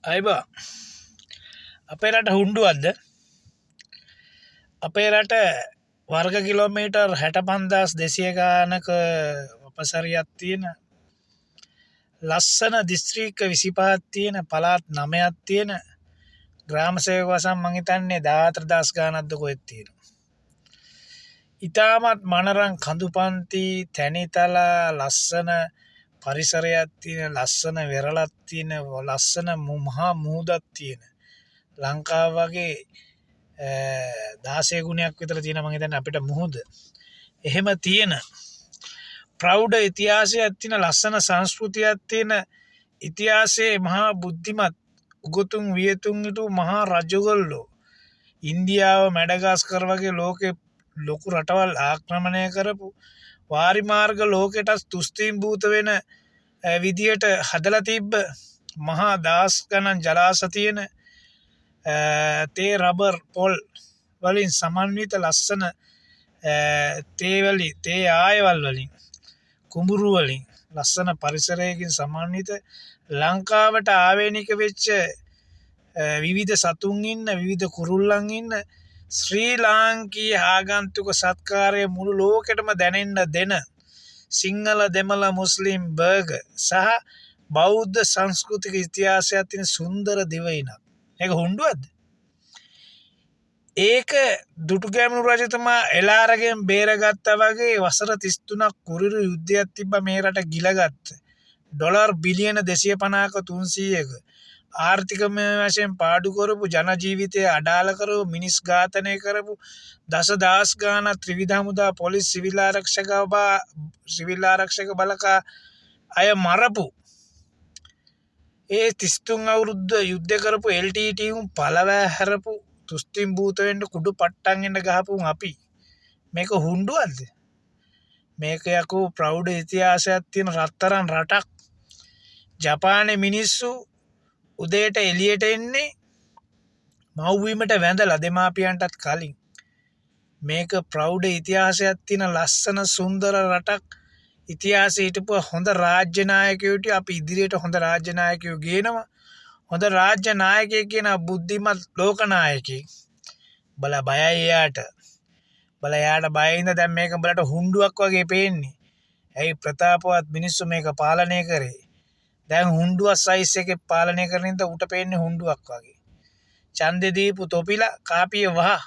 අයිබා අපේ රට හුණ්ඩුවක්ද? අපේ රට වර්ග කිලෝමීටර් 65,200 ගානක වපසරියක් තියෙන, ලස්සන දිස්ත්‍රික්ක 25ක් තියෙන, පළාත් 9ක් තියෙන, ග්‍රාම සේවක වසම් මං හිතන්නේ 14,000 ගානක්ද කොහෙද තියෙනවා. ඉතාමත් මනරම් කඳු පන්ති, තැනිතලා, ලස්සන පරිසරයක් තියෙන, ලස්සන වෙරළක් තියෙන, ලස්සන මහා මුහුදක් තියෙන, ලංකාව වගේ 16 ගුණයක් විතර තියෙන මං හිතන්නේ අපිට මුහුද. එහෙම තියෙන ප්‍රෞಢ ඉතිහාසයක් තියෙන, ලස්සන සංස්කෘතියක් තියෙන, ඉතිහාසයේ මහා බුද්ධිමත් උගතුන් වියතුන් හිටපු මහා රජගොල්ලෝ ඉන්දියාව, මැඩගස්කර් වගේ ලෝකෙ ලොකු රටවල් ආක්‍රමණය කරපු, වාරි මාර්ග ලෝකෙටත් තුස්තීම් භූත වෙන විදියට හදලා තිබ්බ, මහා දහස් ගණන් ජලාශ තියෙන, තේ, රබර්, පොල් වලින් සමන්විත ලස්සන තේ වලින්, තේ ආයවල් වලින්, කුඹුරු වලින් ලස්සන පරිසරයකින් සමන්විත, ලංකාවට ආවේනික වෙච්ච විවිධ සතුන් ඉන්න, විවිධ කුරුල්ලන් ඉන්න, ශ්‍රී ලාංකීය ආගන්තුක සත්කාරය මුළු ලෝකෙටම දැනෙන්න දෙන සිංහල, දෙමළ, මුස්ලිම්, බර්ගර් සහ බෞද්ධ සංස්කෘතික ඉතිහාසයක් තියෙන සුන්දර දිවයිනක්. ඒක හුණ්ඩුවක්ද? ඒක දුටුගැමුණු රජතුමා එළාරගෙන් බේරගත්තා වගේ වසර 33ක් කුරිරු යුද්ධයක් තිබ්බ මේ රට ගිලගත්ත. ඩොලර් බිලියන 250ක 300ක ආර්ථිකමය වශයෙන් පාඩු කරපු, ජන ජීවිතය අඩාල කරපු, මිනිස් ඝාතනය කරපු, දස දහස් ගාණක් ත්‍රිවිධ හමුදා, පොලිස්, සිවිල් ආරක්ෂක බලකා අය මරපු, ඒ 33 අවුරුද්ද යුද්ධ කරපු LTT උන් පළවෑ හැරපු, තුස්තිම් භූත වෙන්න කුඩු පට්ටන් එන්න ගහපු උන් අපි. මේක හුණ්ඩුවක්ද? මේක යකෝ ප්‍රෞಢ ඉතිහාසයක් තියෙන රත්තරන් රටක්. ජපානයේ මිනිස්සු උදේට එළියට එන්නේ මව්බිමට වැඳලා දෙමාපියන්ටත් කලින්. මේක ප්‍රෞಢ ඉතිහාසයක් තියෙන ලස්සන සුන්දර රටක්. ඉතිහාසයේ හිටපු හොඳ රාජ්‍ය නායකයෝ හිටියා. අපි ඉදිරියට හොඳ රාජ්‍ය නායකයෝ ගේනවා. හොඳ රාජ්‍ය නායකයෙක් කියන බුද්ධිමත් ලෝක නායකයෙක්. උඹලා බයයි එයාට. උඹලා එයාට බය හින්දා දැන් මේක උඹලට හුණ්ඩුවක් වගේ පේන්නේ. ඇයි ප්‍රතාපවත් මිනිස්සු මේක පාලනය කරේ? දැන් හුණ්ඩුවක් සයිස් එකේ පාලනය කරන හින්දා ඌට පේන්නේ හුණ්ඩුවක් වගේ. ඡන්දෙ දීපු තොපිලා කාපිය වහ.